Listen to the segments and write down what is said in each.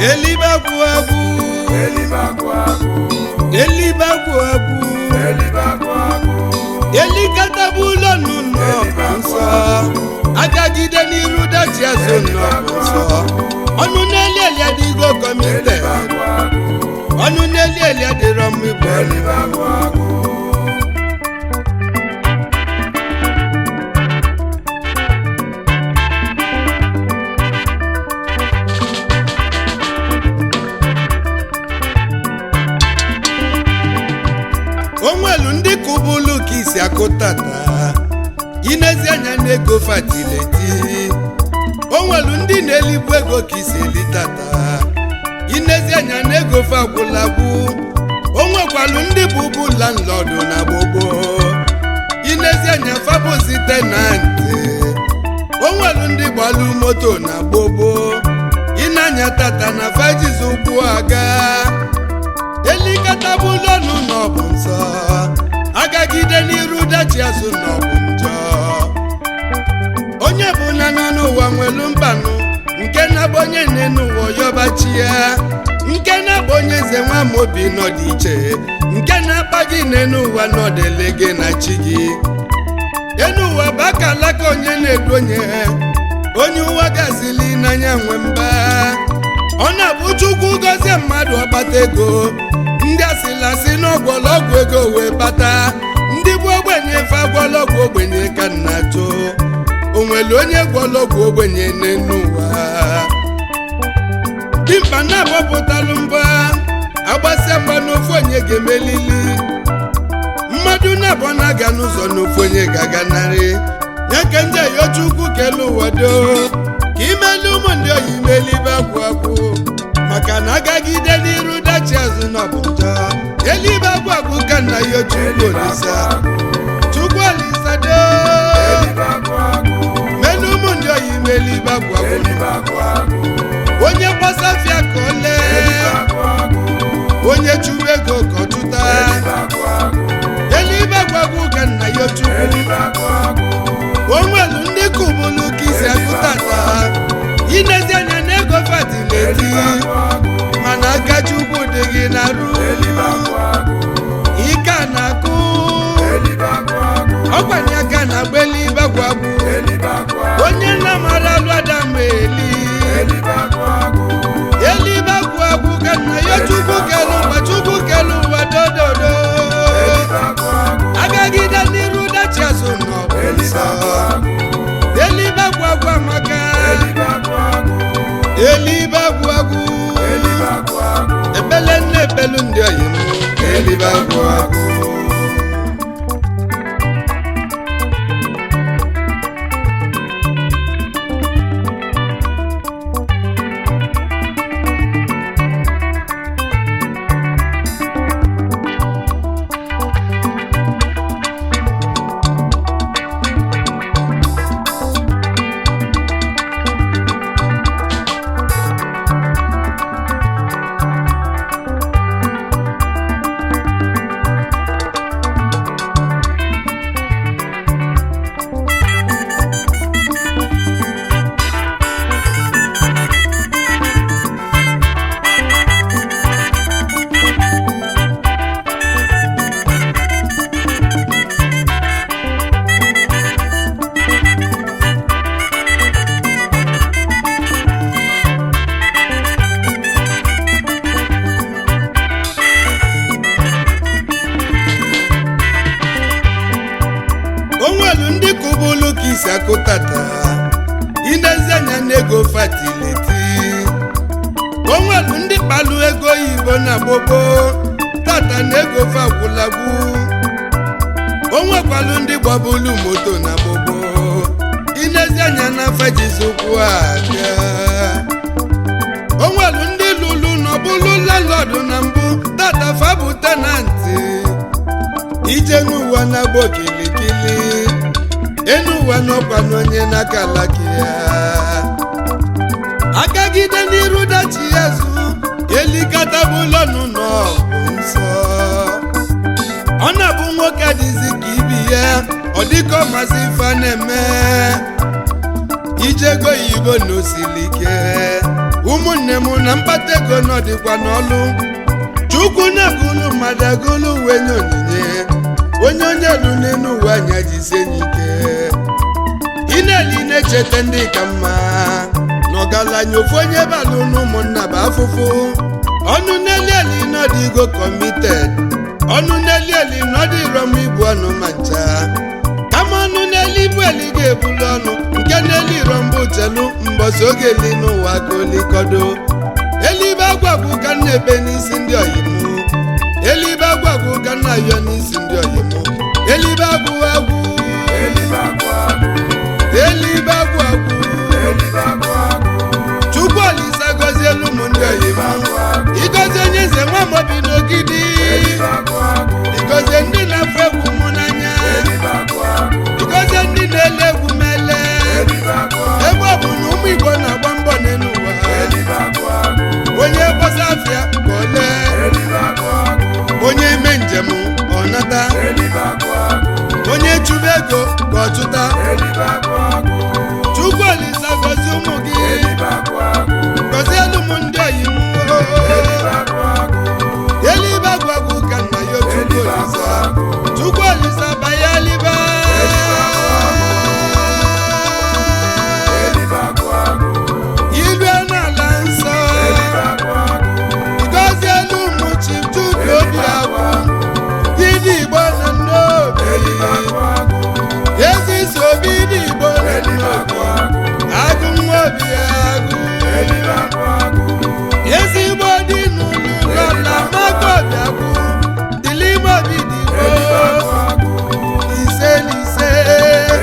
Elibe agwụ agwụ. Elibe agwụ agwụ. Elibe agwụ agwụ. Elibe agwụ agwụ. Elikatabu ụlọ n'ụlọ nsọ, agagide n'iru dachi azụ nọ nsọ. Ọnụ n'eli eli adịgo kọmite. Elibe agwụ agwụ. Ọnụ n'eli eli adịrọ mma ịbụ ọnụ. Elibe agwụ agwụ. Onwelu ndị kụbụlụ ka isi akụ tata, inezi anya na-ego fatileti. Onwelu ndị na-eligbu ego ka isi eli tata, inezi anya na-ego fa agwụlagwụ. Onwekwalu ndị bụbu landlọdụ na gbogbo, inezi anya fabụzi tenanti. Onwelu ndị gbalụ moto na gbogbo, ịnanya tata na fajizi ụkwụ aga. Elikatabulonu n'ọbụ nsọ, agagide n'iru dachi azụ n'ọbụ njọ. Onye bụ na nọ n'ụwa nwelu mbanụ nke na-abụ onye nne n'ụwa yọbachi ya, nke na-abụ onye eze nwa mobi nọdị iche, nke na-akpa gị nne n'ụwa nọdele gị na chi gị. Enu ụwa bụ aka alaka onye na-edu onye, onye ụwa gazili n'anya nwe mba. Ọ na-abụ Chukwu gọzie mmadụ ọkpata ego, ndị asịlasị n'ọgwọlọgwụ ego wee kpata. Ndị bụ ogbenye fe agwọlọgwụ ogbenye ka nna chụ. Onwere onye gwọlọgwụ ogbenye n'enu ụwa? Dimkpa na-agbapụtalụ mba, agbasịa mgba n'ofu onye ga-emelili. Mmadụ na-abọ na-aga n'ụzọ n'ofu onye ga-aganarị ya. Ka ndị ayochukwu kele ụwa doo ka imelu ụmụ ndị oyi melibe agwụ agwụ, maka na agagide n'iru dachi azụ n'ọbụ njọ. Elibe agwụ agwụ ka nna ya. Chukwu Olisa, Chukwu Olisa doo. Elibe agwụ agwụ. Melu ụmụ ndị oyi melibe agwụ agwụ. Elibe agwụ agwụ. Onye gbasafịa ka ọ lee. Elibe agwụ agwụ. Onye chụrụ ego ka ọ chụta. Elibe agwụ agwụ. Elibe agwụ agwụ ka nna ya. Chukwu. Elibe agwụ agwụ. Onwelu ndị kụbụlụ ka isi akụtata, inezi anya na ego fatileti. Elibe agwụ agwụ. Mana aka Chukwu dị gị na-arụ. Elibe agwụ agwụ. Ike a na-akụ. Elibe agwụ agwụ. Ọkwanye aka na agba elibe agwụ agwụ. Elibe agwụ agwụ. Onye nna mara alụ adam eli. Elibe agwụ agwụ. Elibe agwụ agwụ ka nna ya. Chukwu kelu ụwa, Chukwu kelu ụwa dododo. Elibe agwụ agwụ. Agagide n'iru dachi azụ n'ọbụ Elibe nsọ. agwụ agwụ. Elibe agwụ agwụ amaka. Elibe agwụ agwụ. Elibe agwụ agwụ. Elibe agwụ agwụ. Ebele nne ebelu ndị oyi m. Elibe agwụ agwụ. Onwelu ndị kụbụlụ ka isi akụ tata, inezi anya na ego fatileti. Onwelu ndị kpalụ ego oyibo na gbogbo, tata na ego fagwụlagwụ. Onwekwalu ndị gbabulu moto na gbogbo, inezi anya na fajizụkwụ aga. Onwelu ndị lụlụ n'ọbụlụ landlọdụ na mbụ, tata fabụ tenanti. Ije n'ụwa na-agba okilikili, enu ụwa n'ọkwa n'onye n'aka alaka ya. Agagide n'iru dachi ya zụ, elikatabulonu n'ọbụ nsọ. Ọ na-abụ nwoke adịzi ka ibi ya, ọ dịka ọmazi ife a na-eme. Ijego oyibo na osilike. Ụmụnne m, na mkpata ego nọdịkwa n'ọlụ Chukwu na-agụlụ mmadụ agụlụ wee nye onyinye onye onye lu n'elu ụwa anya jisie n'ike. Ị na-eli na-echeta ndị ka mma na ọgaranya ofu onye balụ na ụmụnna bụ afụfụ. Ọnụ n'eli eli nọdịgo committed, ọnụ n'eli eli nọdịrọm ibu ọnụ ma ncha, kama ọnụ n'elu ibu eli ga-ebulu ọnụ nke n'elu iro mbụ chelu mbọsị oge eli n'ụwa ka olikodo. Elibe agwagwu ka m na-ebe n'isi ndị oyimụ, elibe agwagwu ka m na-ayọ n'isi ndị oyimụ, elibe agwụ agwụ. Elibe agwụ agwụ. Elibe agwụ agwụ. Elibe agwụ agwụ. Chukwu Olisa gọzielu ụmụ ndị Elibe oyimụ. agwụ agwụ. Ịgọzie onye nze nwa Amobi n'Ogidi. Elibe agwụ agwụ. Ịgọzie ndị na-afụ egwu mụ n'anya. Elibe agwụ agwụ. Ịgọzie ndị na-ele egwu m ele. Elibe agwụ agwụ. Ebe ọ bụ na ụmụ Igbo na-agba mbọ n'elu ụwa. Elibe agwụ agwụ. Onye gbasa afịa ka ọ lee. Elibe agwụ agwụ. Onye eme njem ọ nata. Elibe agwụ agwụ. Onye chụba ego ka ọ chụta. Elibe agwụ agwụ. Chukwu Olisa gọzie ụmụ gị. Elibe agwụ agwụ. Gọzielu m ndị oyi m. Elibe agwụ agwụ. Elibe agwụ agwụ ka nna ya. Chukwu Elibe agwụ Olisa, agwụ. Chukwu Olisa banye elibe. Elibe agwụ agwụ. Ilue n'ala nsọ. Elibe agwụ agwụ. Gọzielu ụmụ Chief Chuka obi Elibe agwụ agwụ. agwụ. Didi Igbo na nnobi. Elibe agwụ agwụ. Ezi so obi dị Igbo na Elibe nnobi. agwụ agwụ. Agụ nwa obi agụ. Elibe agwụ agwụ. Ezigbo dị n'ụlọ na maka obi agwụ dịlime obi dị Elibe Igbo. agwụ agwụ. Ise na ise.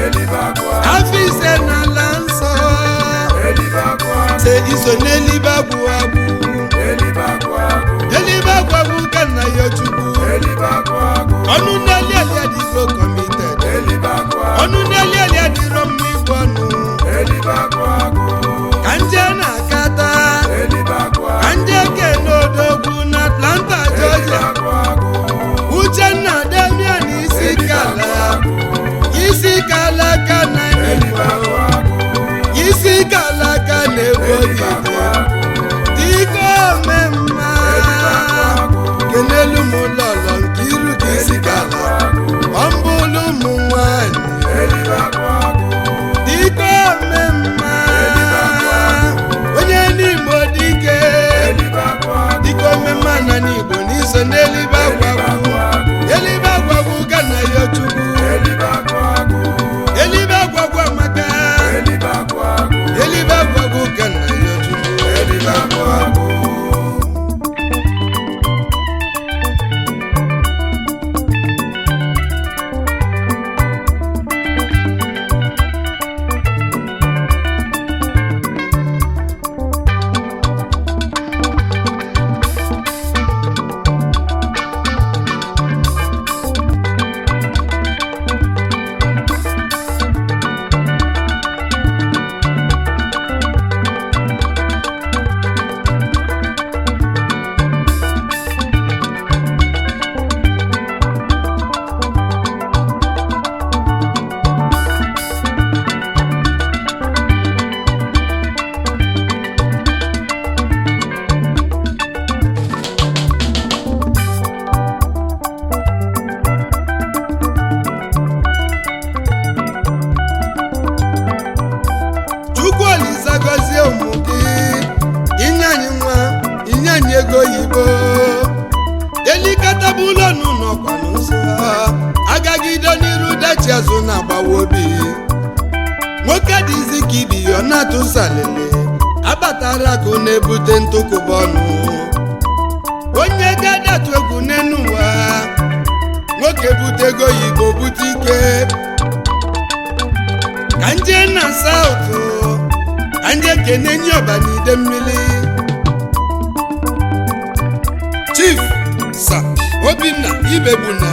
Elibe agwụ agwụ. Afọ ise n'ala nsọ. Elibe agwụ agwụ. Se iso n'elibe agwụ agwụ. Elibe agwụ agwụ. Elibe agwụ agwụ ka nna ya Chukwu. Elibe agwụ agwụ. Ọnụ n'eli eli adịgo committed. Elibe agwụ agwụ. Ọnụ n'eli eli adịrọ mma igwe ọnụ. Elibe agwụ agwụ. Ka nje na-akata. Elibe agwụ Ka agwụ. nje kene odogwu na Atlanta, Elibe Georgia. agwụ agwụ. Uchenna Damian isi Elibe kala. agwụ agwụ. Isi kala aka na Elibe Igbo. agwụ agwụ. Isi kala aka na-egbu Elibe ogige. agwụ agwụ. Dike omemma. Elibe agwụ agwụ. Kenelu m lọlọ nke iru ka isi Elibe kala. agwụ agwụ. Ọmbụlụ ụmụ nwanyị. Elibe agwụ agwụ. Dike omemma. Elibe agwụ agwụ. Onye n'Igbo dike. Elibe agwụ agwụ. Dike omemma na n'Igbo n'iso n'elibe agwụ Elibe agwụ. agwụ agwụ. Elibe agwụ agwụ ka na ya Chukwu. Elibe agwụ agwụ. Elibe agwụ agwụ amaka. Elibe agwụ agwụ. Elibe agwụ agwụ ka na ya Chukwu. Elibe agwụ agwụ. Chukwu Olisa gọzie ụmụ gị, inye anyị nwa, inye anyị ego oyibo. Elikọtabụlọnụ nọkwanụ nsọ agagide n'iru dachi azụ na-agbawa obi. Nwoke dịzi ka ibi ya ọ na-atụsalele abatara akụ na-ebute ntụkwụba ọnụ. Onye gadatụ egwu n'enu ụwa, nwoke bute ego oyibo bute ike. Ka nje na saụtụ, ka nje kene nye ọbanide mmiri. Chief Sir Obinna Ibegbuna,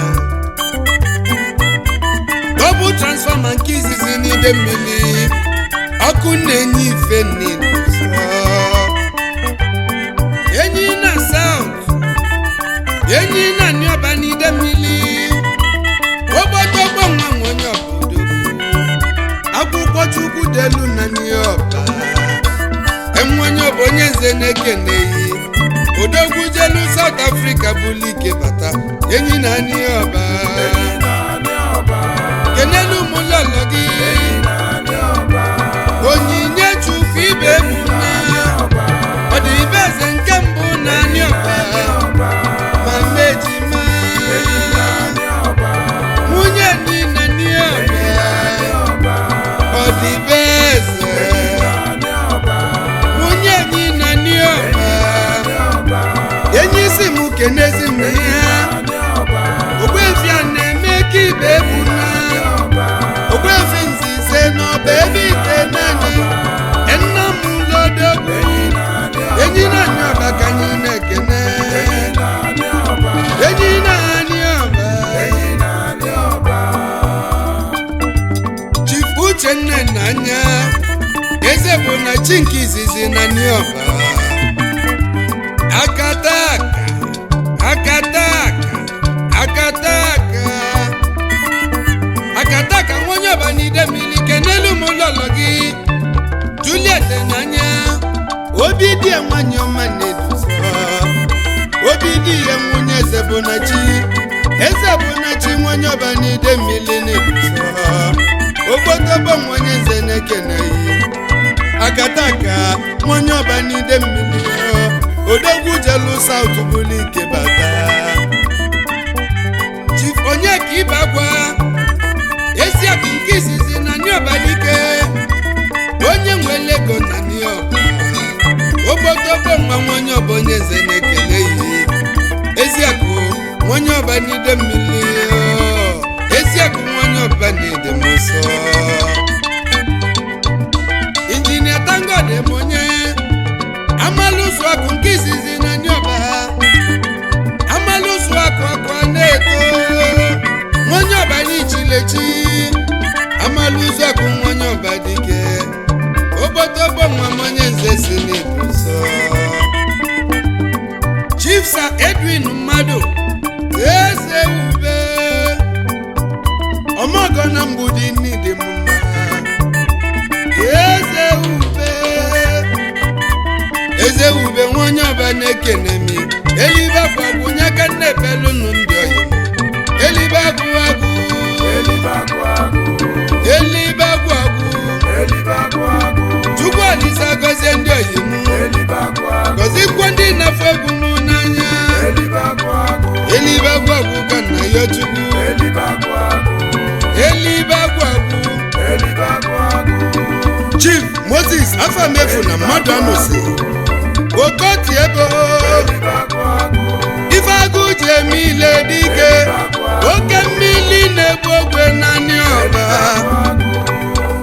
double transformer nke izizi n'ide mmiri, ọkụ na-enye ife niile. Enyi na saụt, enyi na nịọba n'ide mmiri, ogbodogbo nwa nwe onye obodo. Akwụkwọ Chukwu delu na nịọba enwe onye bụ Onye nze na-ekeneghị odogwu jelu South Africa bulike bata enyi na anyị ọba. Enyi na-anị ọba. Kenelu m lọlọ gị. Enyi na-anị ọba. Onyinye Chukwu ibe bụ na Ọba. ọ dị ibe eze nke mbụ na anyị ọba. Ọba. Ma mejima. Enyi na-anị ọba. Nwunye niile n'ọba. Ọba. Ọ dị ibe eze. Na-anị ọba. Nwunye niile n'ọba. Ọba. Enyi si m kenezi m ya. Anị ọba. Ogbuefi a na-eme ka ibe bụ na Ọba. ogbuefi nzize n'ọba ebe ite naanị nna m lodogwu. Enyi na-anyị ọba ka anyị na-ekene. Na-anị ọba. Enyi na-anyị ọba. Enyi na-anị ọba. Chief Uchenna n'anya eze bụ na chi nke izizi na ọba akataka akataka akataka akataka nwa onye ọba n'ide mmiri kenelu m lọlọ gị Juliet n'anya obi dị ya nwanyị ọma na-eduzi obi dị ya nwunye eze bụ na chi eze bụ na chi nwa onye ọba n'ide mmiri na-eduzi ogbotogbo nwa onye nze na-ekeneghị akataka nwa onye ọba n'ide mmiri odogwu jelu South bụlụ ike bata. Chief onye ka ibe agwa eziakụ nke izizi na niobalike onye nwere ego na nioba ogbotogbo nwa nwa onye ọba onye nze na-ekele yi eziakụ nwa onye ọba n'ide mmiri eziakụ nwa onye ọba n'ide m nsọ. Injinia Tangod Emonye amalụsụ akụ nke izizi na nioba amalụsụ akụ akụ a na-eto nwa onye ọba n'ichilechi amalụsụ akụ nwa onye ọba dike ogbotogbo nwa m onye nze si n'ebu nsọ. Chief Sir Edwin mmadụ eze ube ọmọgọ na mgbudi n'ịdị m mma eze ube eze ube nwa onye ọba na-ekene mi elibe agwagwu nye aka nna ebelunu ndị oyi elibe agwụ agwụ. Elibe agụ agụ. Elibe agwụ agwụ. Elibe agụ agụ. Chukwu Olise gọzie ndị oyi m. Elibe agụ agụ. Gọzikwa ndị na-afụ egwu m n'anya. Elibe agụ agụ. Elibe agwụ agwụ ka nna ya Chukwu. Elibe agụ agụ. Elibe agwụ agwụ. Elibe agụ agụ. Chief Moses Afamefu na mmadụ amụsị Okoti ebo. Elibe agụ agụ. Ife agụ ji eme ile dike oke mmili na-egbu ogwe naanị ọba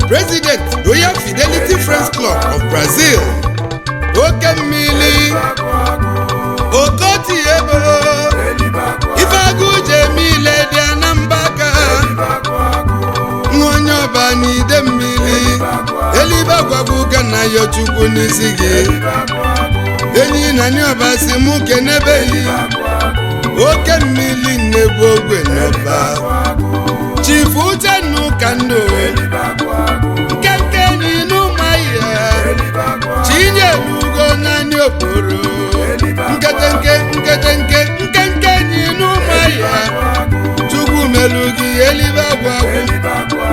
President Royal Fidelity Friends Club of Brazil oke mmili Okoti ebo. Elibe agụ Ife agụ ji eme ile dị Anambra nwa onye ọba n'ide mmiri elibe agwagwu ka na ya Chukwu n'isi gị enyi na ndị ọba si mụ kenebeghị oke mmiri nnegbu ogwe n'ọba. Chief Uchenna ụka ndụ nkenke enyi n'ụmụahịa Chinyelugo naanị okporo nketenke nketenke nkenke enyi n'ụmụahịa Chukwu melu gị elibe agwụ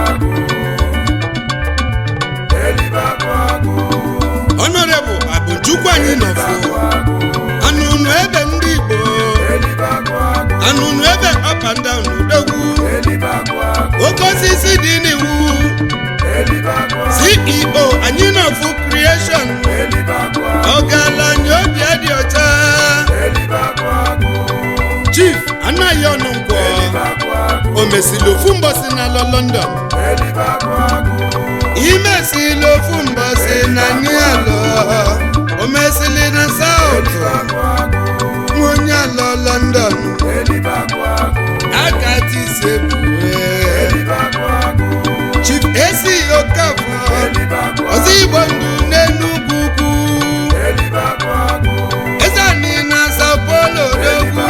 agwụ. Honorable Abụchukwu anyị nọfụ anụnụ ebe ndị Igbo anụnụ ebe up and down udogwu oke osisi dị n'iwu CEO anyị nọfụ creation ọgaranya obi adị ọcha. Chief anaghị ọnụ nkwọ o mesili ofu mbọsi na alọ London imesili ofu mbọsi na nialọ o mesili na South nwa onye alọ London akatise bue. Chief AC Okafor ọzọ Igbo ndụ n'Enugwu ukwu eze anyị na Sao Paulo odogwu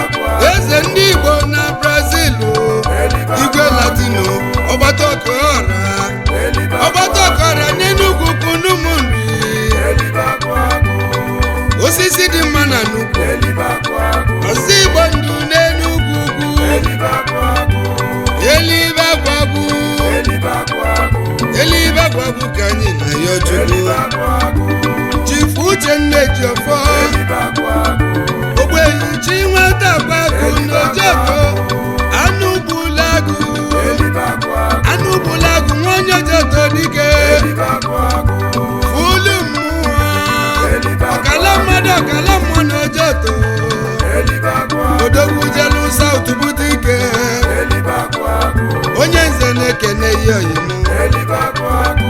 eze ndị Igbo na Brazil igwe Latino ọgbata ọkọọra ọgbata ọkọọra n'Enugwu ukwu. Ukwu. Elibe agụ agụ. Ọsị Igbo ndụ n'Enugwu Ukwu. Elibe agụ agụ. Elibe agwagwu. Elibe agụ agụ. Elibe agwagwu ka anyị na ya Chukwu. Elibe agụ agụ. Chifu Uchenna Ejiofor. Elibe agụ agụ. Ogbenye chi nwata gbagụ n'Ojoko. Anụ gbula agụ. Elibe agụ agụ. Anụ gbula agụ nwa onye Ojoto dike. Elibe agụ agụ. Fulu mmụọ. Elibe agụ Ọkala mmadụ ọkala mmụọ n'Ojoto. Elibe agụ agụ. Odogwu jelu South bute ike. Elibe agụ agụ. Onye nze na-ekene ihe oyimu. Elibe agụ agụ.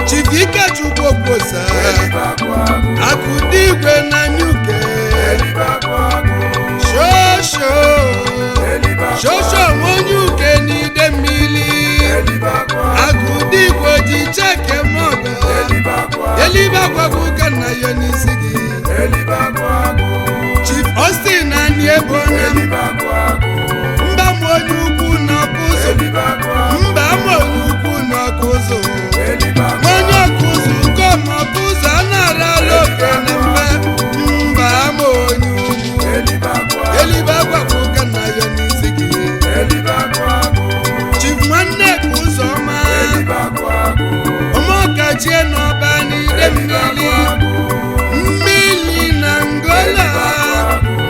Chief Ikechukwu Okposa. Elibe agụ agụ. Akụdị igwe na Nyuke. Elibe agụ agụ. Shosho. Elibe agụ Shosho nwa onye uke n'ide mmiri. Elibe agụ agụ. Akụdị igwe ji cheke mọgọ. Elibe agụ agụ. Elibe agwagwu ka nna ya n'isi gị. Elibe agụ agụ. Chief Austin na Aniebonam. Elibe agụ agụ. Mba m onye ukwu n'ọkụ ụzọ. Elibe agụ agụ. Mba m onye ukwu n'ọkụ ụzọ. Elibe agụ Onye ọkụ ụzọ nke ọma ọkụ ụzọ a na-ara ala oke na mba. Mba m onye ukwu. Elibe agụ agụ. Elibe agwagwu ka nna ya n'isi gị. Elibe agụ agụ. Chief nwanne ka ụzọ ọma. Elibe agụ agụ. Ọmọkachie n'ọba n'ide Elibe agụ mmiri. agụ. Mmiri na Angola.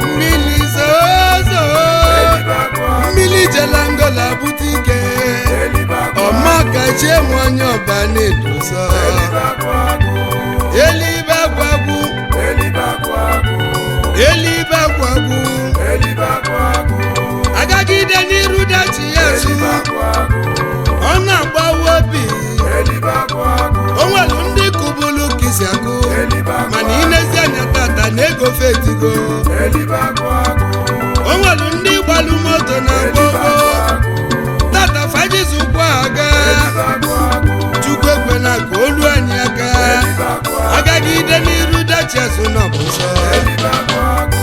Mmiri zozo. Elibe agụ agụ. Mmiri jela Angola bute ike. Elibe agụ agụ. Ọmọkachie nwe onye ọba na-edosa. Elibe agụ agụ. Elibe agwagwu. Elibe agụ agụ. Elibe agwagwu. Elibe agụ agụ. Agagide n'iru dachi ya azụ. Elibe agụ agụ. Ọ na-agbawa obi. Elibe agụ agụ. O nwelu ndị kụbulu kisi akụ. Elibe agụ Mana agụ. inezi anya tata na ego fetigo. Elibe agụ agụ. O nwelu ndị gbalụ moto na Elibe gbogbo. agụ agụ. Tata fajizi ụkwụ aga. Elibe agụ agụ. Chukwu ekwena ka olu anyị aka. Elibe agụ agụ. Agagide n'iru dachi azụ na ọ bụ nsọ. Elibe agụ agụ.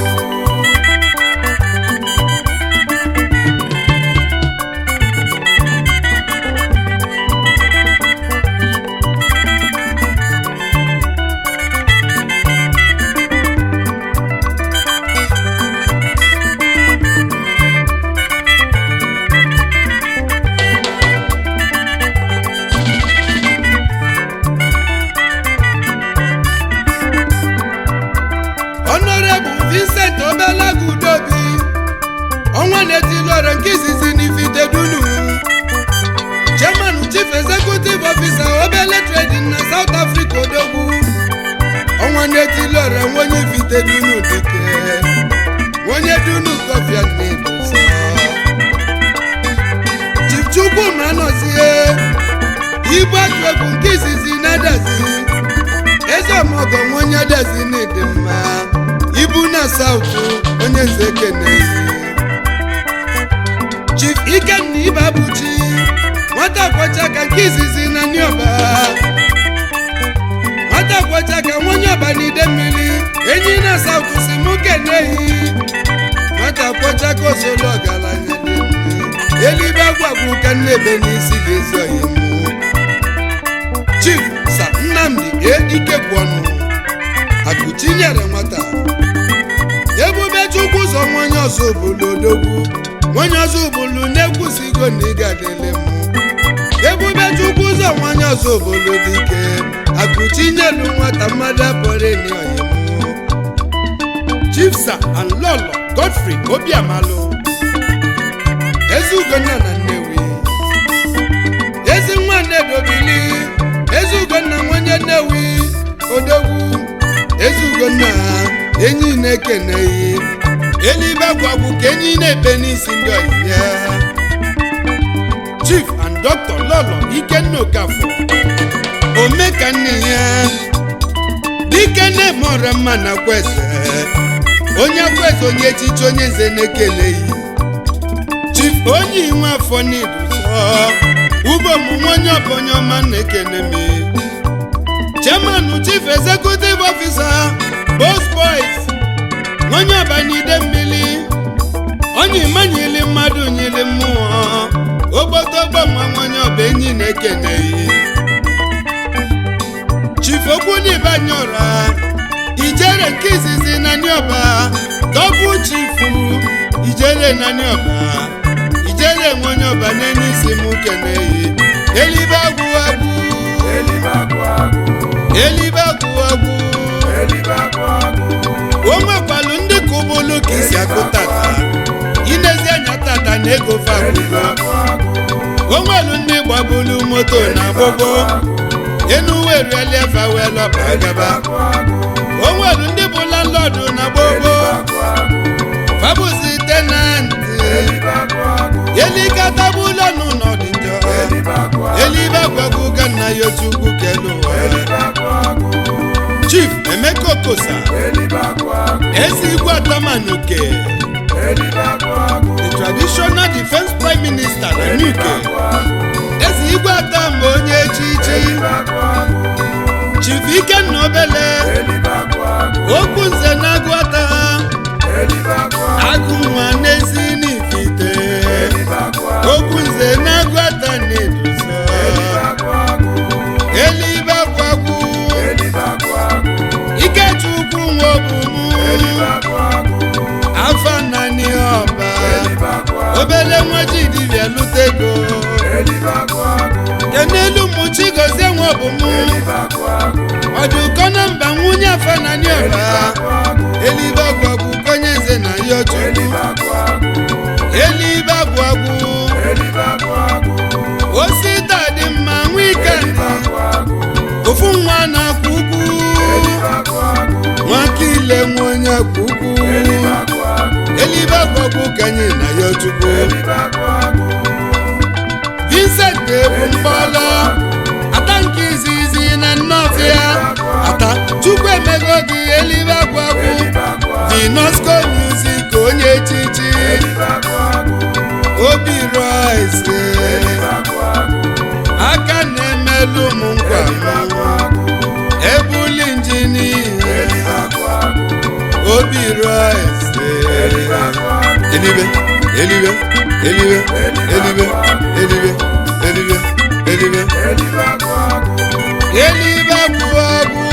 Honorable Vincent Obelagu Udobi, ọnwa na-etili ọrụ nke izizi n'Ifite Dunu, Chairman Chief Executive Officer Obele Trading na South Africa Odogwu. Ọnwa na-etili ọrụ nwa onye Ifite Dunu dike, onye Dunu kọfịa na-edosa. Chief Chukwu na anọzie ibu atụ egwu nke izizi na-adazi. Eze ọmọgọ nwa onye adazi n'ịdị mma. Ibu na South onye nze keneyi. Chief Ikenna Ibabuchi, nwata kwọcha ka nke izizi na Nioba. Nwata kwọcha ka nwa onye ọba n'ide mmiri. Enyi na South si mụ keneyi. Nwata kwọcha ka osolu ọgaranya dị mma. Elibe agwagwu ka nnebe n'isi ga-ezi oyi mụ. Chief Sir Nnamdi A. Ikegwuọnụ, Akụchinyere nwata. Ebube Chukwu ụzọ nwa onye ọzọ obulu odogwu. Onye ọzọ obulu na-ekwusigo na ịgadele m. Ebube Chukwu ụzọ nwa onye ọzọ obulu dike. Akụchinyelu nwata mmadụ apụrụ ịnị oyi m. Chief Sir and Lolo Godfrey Obiamalụ, Eze Ugonna na Nnewi. Ezi nwa Nnedobili, Eze Ugonna nwenye Nnewi odogwu. Eze Ugonna enyi na-ekeneghị. Elibe gwagwu ka enyi na-ekpe n'isi ndị oyi ya. Chief and Dr. Lolo Ikenna Okafor, Omeka nne ya, dike na-eme ọra mma na kweze. Onye kweze onye echichi onye nze na-ekeleghị. Chief onye inwe afọ n'iduso ugbo m onye ọbụ onye ọma na-ekene m. Chairman Chief Executive Officer Boss Boys, onye ọbanide mmiri, onye imanyili mmadụ nyili mmụọ ogbotogbo nwa onye ọba enyi na-ekeneghị. Chief Okwunibanyora, ijere nke izizi na Nioba. Double chief, ijele nani ọba, ijele nwe onye ọba n'elu isi m keneyi. Elibe agwụ agwụ. Elibe agụ agụ. Elibe agwụ agwụ. Elibe agụ agụ. O nwekwalụ ndị kụbụlụ ka isi akụ tata. Inezi anya tata na ego Elibe fagwụgo. agụ agụ. O nwelu ndị gbabulu moto na gbogbo enu werueliafa welọba gaba. Agụ agụ. O nwelu ndị bụ landlord na gbogbo Agụ agụ. fabuzi tenant. Elibe agụ agụ. Elikatabulọnụ n'ọdị njọ. Elibe agụ agụ. Elibe agwagwu ka nna ya ochukwu kelu ụwa. Elibe agụ agụ. Chief Emeka Okosa. Elibe agụ agụ. Ezi Igwe Atamanuke. Elibe agụ agụ. The traditional defense prime minister na Elibe Nuke. agụ agụ. Eze Igwe Atama onye echichi. Elibe agụ agụ. Chief Ikenna Obele. Elibe agụ agụ. Okwu nze na Agụata. Elibe agụ agụ. Agụ nwa n'ezi n'Ifite. Elibe agụ agụ. Okwu nze na Agụata na-eduzo. Elibe agụ agụ. Elibe agwagwu. Elibe agụ agụ. Ikechukwu nwa obumu. Elibe agụ agụ. Afa nani ọba. Elibe agụ agụ. Obele nwa jidibịa lutego. Elibe agụ agụ. Kenelu mụ Chigozie nwa obumu. Elibe agụ agụ. Ọdụkọ na mba nwunye afa nani ọba. Agụ agụ. Elibe agwagwu konye nze na yọchukwu. Elibe agụ agụ. Elibe agwagwu. Elibe agụ agụ. Osita dị mma nwikendị. Elibe agụ agụ. Ofu nwa na-akwụ ugwu. Elibe agụ agụ. Nwakile nwe onye akwụ ugwu. Elibe agụ agụ. Elibe agwagwu kanye na yọchukwu. Elibe agụ agụ. Vincent ebu mkpọlọ ata nke izizi na Nnọfịa. Ata Chukwu emego gị elibe agwagwu. Elibe agụ agụ. Vinosco Music onye echichi. Elibe agụ agụ. Obi Rice. Elibe agụ agụ. Aka na-emelụ m nkwa. Elibe agụ agụ. Ebuli injinia. Elibe agụ agụ. Obi Rice. Elibe agụ agụ. Elibe, elibe, elibe, elibe, elibe, elibe, elibe. Elibe agụ agụ. Elibe agwụ agwụ.